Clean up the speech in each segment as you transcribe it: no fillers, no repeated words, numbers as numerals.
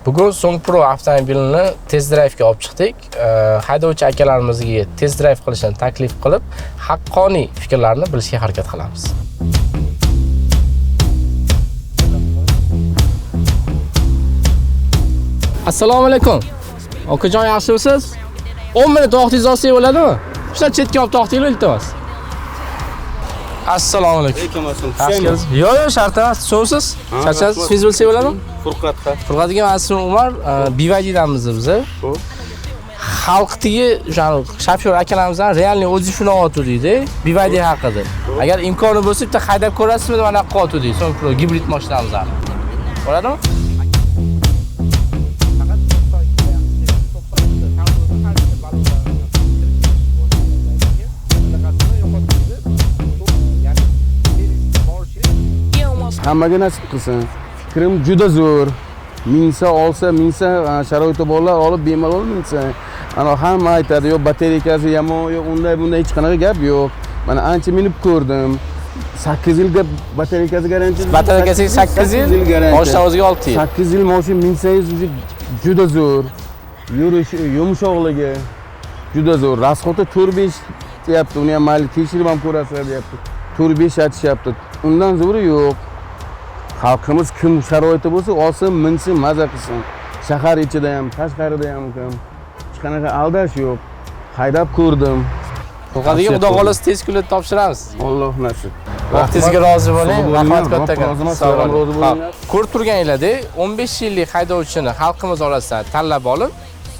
Bugun Song Pro avtomobilini test drive'ga olib chiqdik. Haydovchi akalarimizga test drive qilishni taklif qilib, haqqoniy fikrlarini bilishga harakat qilamiz. Assalomu alaykum. Okajon, yaxshimisiz? 10 minut vaqtingizni olsak bo'ladimi? Shular chetga olib to'xtanglar, iltimos. Assalomu alaykum. Alaykum assalom. Yaxshi kelibsiz. Yo'q, yo'q, shart emas. So'rsiz? Ha, Charchasiz, rahmat. ismingizni bilsak bo'ladimi? Furqat. Furqat aka, men ismim Umar, BYDdanmiz biz. Xo'p. Xalqdagi o'sha shofyor akalarimizdan realniy o'zi shuni olyapti, BYD haqida. Agar imkoni bo'lsa, bitta haydab ko'rasizmi deb anaqa qilyotgandik. So'ng Pro gibrid mashinamizni. Bo'ladimi? Hammaga nasib qilsin. Fikrim juda zo'r. Minsa olsa, minsa, sharoiti borlar olib bemalol minsa. Ana hamma aytadi, yo'q batareykasi yomon, yo'q unday bunday, hech qanaqa gap yo'q. Mana ancha minib ko'rdim. 8 yilga batareykasi garantiya. Batareykasi 8 yil, garantiya. Mashina o'ziga 6 yil. 8 yil mashina minsangiz уже juda zo'r. Yurishi, yumshoqligi juda zo'r. Расход i 4-5 deyapti. Uni ham mayli tekshirib ham ko'rasizlar deyapti. 4-5 aytishyapti. Undan zo'ri yo'q. Xalqimiz kim sharoiti bo'lsa olsin, minsin, maza qilsin. Shahar ichida ham, tashqarida ham kim. Hech qanaqa aldash yo'q. Haydab ko'rdim. Furqat aka, Xudo xohlasa tez kunlarda topshiramiz. Alloh nasib. Vaqtingizga rozi bo'ling. Sog' bo'ling, Rahmat Rob kattakon. roziman, Sog' sizlar ham bo'ling. rozi bo'linglar. Xo'p, ko'rib turganinglardek, 15 yillik haydovchini xalqimiz orasidan tanlab olib,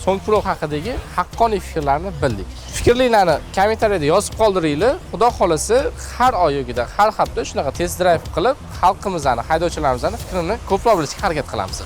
Song Pro haqidagi haqqoniy fikrlarni bildik. Fikrlaringlarni kommentariyada yozib qoldiringlar. Xudo xolasa har oy yoki har hafta shunaqa test drive qilib, xalqimizni, haydovchilarimizni fikrini ko'proq bilishga harakat qilamiz.